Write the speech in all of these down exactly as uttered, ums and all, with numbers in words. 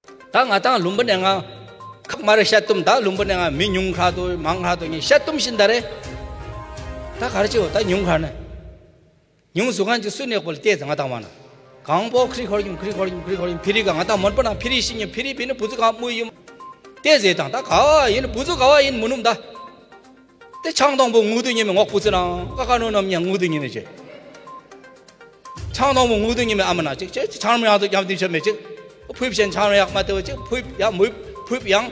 ད་ང་དང་ལུང་པ་ནས་ང་ཁག་མ་རེ་བཤད་སྟོམ། ད་ལུང་པ་ནས་ང་མི་ཉུང་ཁ་དོ་མང་ཁ་དོ་ངས་བཤད་སྟོམ་བཞིན་ད་རེད། ད་ག་རེ་བྱེད་འོ་ད་ཉུང་ཁ་ནས། ཉུང་སུ་གང་ཅི་སུ་ནས་གོ་ལ་བལྟས་ཙང་ང་དང་བ་ན། གང་པོ་ཁྲི་ཁོར་ཡུམ་ཁྲི་ཁོར་ཡུམ་ཁྲི་ཁོར་ཡུམ་ཕི་རི་ག་ང་དང་མོན་པ་ན་ཕི་རི་ཤི་ཉེ་ཕི་རི་ཕི་ནི་བུ་ཚུ་གང་མུ་ཡུམ། བལྟས་ཟེར་དང་ད་ག་བ་ཡིན་བུ་ཚུ་ག་བ་ཡིན་མུ་ནུམ་ད། དེ་ཆང་དང་པོ་ངུ་དུ་ཉེ་མི་ངོག་བུ་ཚུ་ན་ཀ་ཀ་ནོ་ནམ་ཉ་ངུ་དུ་ཉེ་མི་ཆེ། ཆང་དང་པོ་ངུ་དུ་ཉེ་མི་ཨ་མ་ན་ཅིག་ཅེ་ཆང་མི་ཡག་དུ་ཡག་དུ་ཆ་མེ་ཅིག་ཕུབ་ཤན་ཆང་མི་ཡག་མ་དེ་བ་ཅིག་ཕུབ་ཡག་མུབ་ཕུབ་ཡང་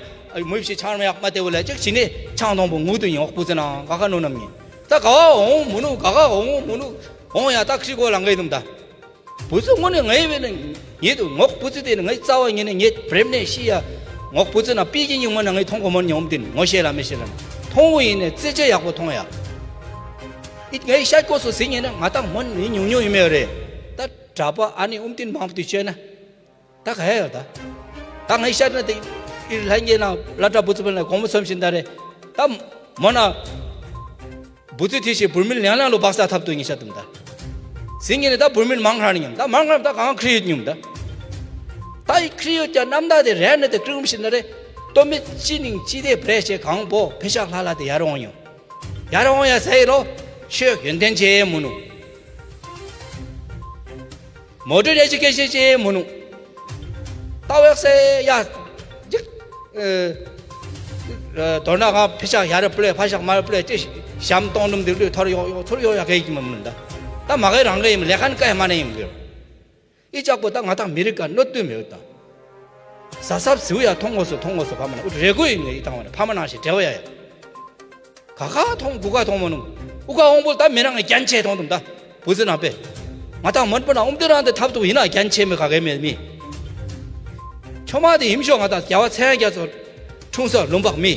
མུབ་ཤི་ཆང་མི་ཡག་མ་དེ་བ་ལ་ཅིག་ཅི་ནི་ཆང་དང་པོ་ངུ་དུ་ཉེ་ངོག་བུ་ཚུ་ན་ཀ་ཀ་ནོ་ནམ་ཉེ། ད་ག་བ་འོང་མུ་ནུ་ག་ག་འོང་མུ་ནུ་འོང་ཡ་ད་ཁྲི་གོ་ལ་འགའི་དུམ་ད། བུ་ཚུ་དངོས་ནས་ངའི་བས་ནས་ཉེ་དུ་ངོག་བུ་ཚུ་དེ་ནི་ངའི་རྩ་བ་ཉེ་ནས་ཉེ་བྲེམ་ནས་ཤི་ཡ། ངོག་བུ་ཚུ་ན་པི་ཀི་ཉིན་དངོས་ནས་ངའི་མཐོང་གོ་མོན་ཉོམ་དེ་ནི་ངོ་ཤེས་ལ་མི་ཤེས་ལ་མཐོང་བོ་ཡིན་ནས་རྩེ་ཆེ་ཡག་པོ་མཐོང་ཡ། ཨི་ངའི་ཤ་སྐོ་སོ་ཟིན་ཉེ་ན་ང་ད་མོན་ནི་ཉུང་ཉུང་ཡིན་མེད་རེད། ད་གྲྭ་པ་ཨ་ནི་ཨུམ་ཏིན་མང་པོ་དུ་བྱས་ན། ད་ག་ཡ་ཡོད་ད། ད་ངའི་ཤ་ན་དེ་ཨི་ལྷན་རྒྱས་ན་བླ་གྲྭ་བུ་ཚུ་བས་ན་གོང་མོ་ཚོམ་བཞིན་ད་རེད། ད་མོ་ན། བུ་ཚུ་དེ་ཞིག་བུར་མིལ་ལེང་ལེང་ལོ་བག་ས་ཐབ་ཏུ་ཉི་ཤ་དུམ་ད། སིང་གི་ནི་ད་བུར་མིལ་མང་ཁར་ཉམས་ད་མང་ཁར་ད་གང་ཁྲི་ཡོད་ཉུམ་ད། ད་ཡི་ཁྲི་ཡོད་ཀྱང་རྣམ་དག་དེ་རན་ནི་དེ་ཀྲུང་ཞིག་ན་རེ། ཏོ་མི་ཅི་ནིང་ཅི་དེ་བྲེ་ཞེ་གང་པོ་ཕེ་ཤག་ལྷ་ལྷ་དེ་ཡར་འོང་ཡོང་། ཡར་འོང་ཡ་ཟེར་ལོ། ཆོས་ཡོན་ཏན་ཆེ་མུ་ནུ། མོ་ཊ་རེ་ཅི་སྐད་ཆ་ཅི་མུ་ནུ། ད་འོག་སེ་ཡ། ཅིག་ཨེ། དོ་ན་ག་ཕི་ཤག་ཡ་ར་པླེ་ཕ་ཤག་མ་ར་པླེ་ཅི་ཞམ་གཏོང་ནུམ་དེ་ལུས་ཐོར་ཡོག་ཡོག་ཚུར་ཡོག་ཡ་གེ་ཡིག་མ་མུ་ནུ་ད། ད་མ་གེ་རང་གེ་ཡིན་ལས་ཁན་ཀ་ཡ་མ་ནེ་ཡིན་གེ། ཨི་ཅག་པོ་ད་ང་ད་མི་རིགས་ཀ་གནོད་དུ་མེད་ད། ཟ་སབ་ཟིའུ་ཡ་མཐོང་ངོ་སོ་མཐོང་ངོ་སོ་ཕ་མ་ན་ཨུ་རེ་གོ་ཡིན་ངེ་ཡི་དང་བ་ན་ཕ་མ་ནང་ཞིག་འབྲེལ་བ་ཡ་ཡ། ག་ག་མཐོང་གུ་ག་མཐོང་མ་ནུ། ཨུ་ག་འོང་པོ་ད་མི་རང་གི་རྒྱན་ཆེ་མཐོང་དུམ་ད། བུ་ཚུ་ནང་པས། ང་ད་མོན་པ་ན་ཨུམ་དེ་རང་དེ་ཐབ་ཏུ་ཡིན་ན་རྒྱན་ཆེ་མི་ག་གེ་མེད་མི། ཆོ་མ་དེ་ཡིམ་ཤོག་ང་ད་རྒྱ་བ་ཚན་རྒྱ་ཚོ། འཁྲུངས་ས་ལུང་པག་མི།